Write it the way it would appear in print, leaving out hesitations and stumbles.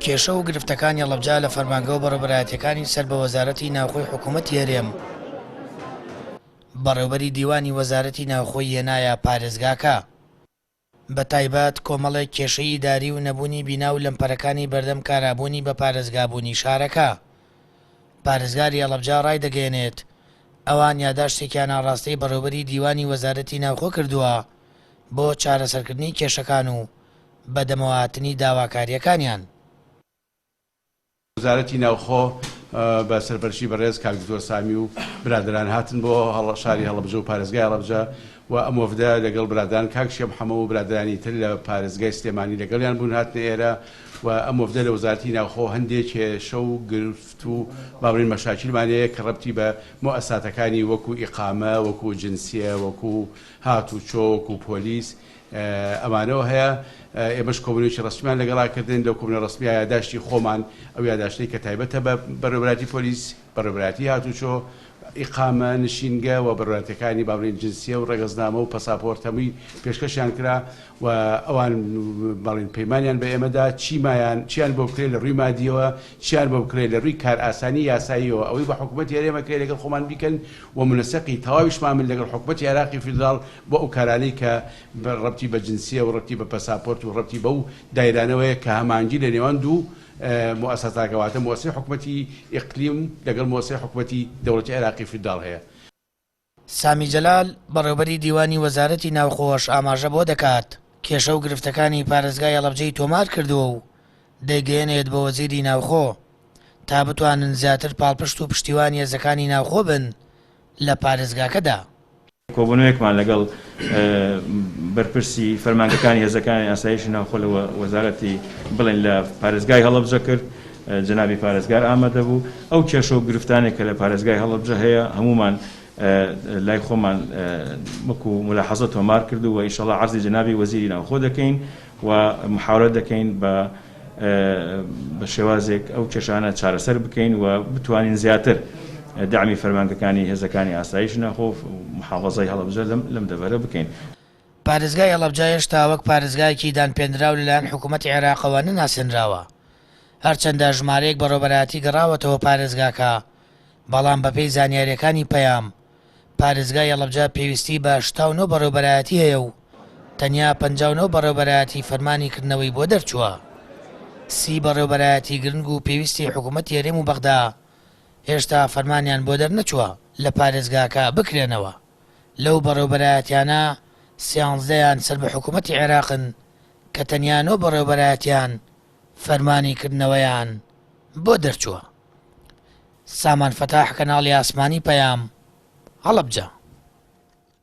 کێشە و گرفتەکانی هەڵەبجە لە فەرمانگە و بەڕێوەبەرایەتییەکانی سەر بە وەزارەتی ناوخۆی حکوومەتی هەرێم، بەڕێوەبەری دیوانی وەزارەتی ناوخۆی هێنایە پارێزگاکە. بەتایبەت کۆمەڵێک کێشەی ئیداری و نەبوونی بینا و لەمپەرەکانی بەردەم کارابوونی بە پارێزگابوونی شارەکە. پارێزگاری هەڵەبجە ڕایدەگەیەنێت، ئەوان یاداشتێکیان ئاڕاستەی بەڕێوبەری دیوانی وەزارەتی ناوخۆ کردووە بۆ چارەسەرکردنی کێشەکان و بەدەمەوەهاتنی داواکارییەکانیان. وەزارەتی ناوخۆ بە سەرپەرشتی بەڕێز کاک دکتۆر سامی و برادەران هاتن بۆ شاری هەڵەبجە و پارێزگای هەڵەبجە و ئەم وەفدە لەگەڵ برادەران کاک شێخ محەمەد و برادەرانی تر لە پارێزگای سلێمانی لەگەڵیان بوون هاتنە ئێرە و ئەم وەفدە لە وەزارەتی ناوخۆ هەندێک کێشە و گرفت و با بڵێین مەشاکیلمان هەیە کە ڕەبتی بە موئەسساتەکانی وەکو ئیقامە وەکو جنسیە وەکو هاتوچۆ وەکو پۆلیس ئەمانەوە هەیە، ئێمەش کۆبوونەوەیەکی ڕەسمیمان لەگەڵا کردن، لەو کۆبوونەوە ڕەسمییە یاداشتی خۆمان، ئەو یاداشتەی کە تایبەتە بە بەڕێوەبەرایەتی پۆلیس، بەڕێوەبەرایەتی هاتوچۆ، ئیقامە، نشینگە و بەڕێوەبەرایەتییەکانی با بڵێین جنسیە و ڕەگەزنامە و پەساپۆرت هەمووی پێشکەشیان کرا و ئەوان با بڵێین پەیمانیان بە ئێمە دا چیمایان چیان بۆ بکرێت لە ڕووی مادییەوە، چیان بۆ بکرێت لە ڕووی کارئاسانی یاساییەوە، ئەوەی بە حکوومەتی هەرێم ئەکرێت لەگەڵ خۆمان بیکەن و مونەسەقی تەواویشمان بن لەگەڵ حکوومەتی عێراقی فیدراڵ بۆ ئەو کارانەی کە ڕەبتی بە جنسیە و ڕەبتی بە پەساپۆرت و ڕەبتی بەو دایرانەوەیە کە هەماهەنگی لە نێوان دوو موئەسەساکە واتە موئەسەی حکومەتی ئیقلیم لەگەڵ موئەسەی حکومەتی دەوڵەتی عێراقی فیدراڵ هەیە. سامی جەلال، بەڕێوبەری دیوانی وەزارەتی ناوخۆش ئاماژە بۆ دەکات، کێشە و گرفتەکانی پارێزگای هەڵەبجەی تۆمار کردووە و دەیگەیەنێت بە وەزیری ناوخۆ تا بتوانن زیاتر پاڵپشت و پشتیوانی هێزەکانی ناوخۆ بن لە پارێزگاکەدا. کۆبوونەوەیەکمان لەگەڵ بەرپرسی فەرمانگەکانی هێزەکانی ئاسایشی ناوخۆ لە وەزارەتی بڵێن لە پارێزگای هەڵەبجە کرد، جەنابی پارێزگار ئامادە بوو. ئەو کێشە و گرفتانەی کە لە پارێزگای هەڵەبجە هەیە هەموومان لای خۆمان وەکو مولاحەزە تۆمار کرد و ئینشەڵا عەرزی جەنابی وەزیری ناوخۆ دەکەین و محاولە دەکەین بە بە شێوازێک ئەو کێشانە چارەسەر بکەین و بتوانین زیاتر دەعمی فەرمانگەکانی هێزەکانی ئاسایش ناخۆ و محافەزەی هەڵەبجە لەم لەم دەڤەرە بکەین. پارێزگای هەڵەبجە هێشتا وەک پارێزگایەکی دانپێنراو لەلایەن حکوومەتی عێراقەوە نەناسێنراوە، هەرچەندە ژمارەیەک بەڕێوەبەرایەتی گەڕاوەتەوە پارێزگاکە، بەڵام بەپێی زانیارییەکانی پەیام، پارێزگای هەڵەبجە پێویستی بە 89 بەڕێوەبەرایەتی هەیە و تەنیا 59 بەڕێوەبەرایەتی فەرمانی کردنەوەی بۆ دەرچووە. سی بەڕێوەبەرایەتی گرنگ و پێویستی حکوومەتی هەرێم و بەغدا هێشتا فەرمانیان بۆ دەرنەچووە لە پارێزگاکە بکرێنەوە. لەو بەڕێوەبەرایەتیانە سیانزدەیان سەر بە حکوومەتی عێراقن کە تەنیا نۆ بەڕێوەبەرایەتیان فەرمانی کردنەوەیان بۆ دەرچووە. سامان فەتاح کەناڵی ئاسمانی پەیام، هەڵەبجە.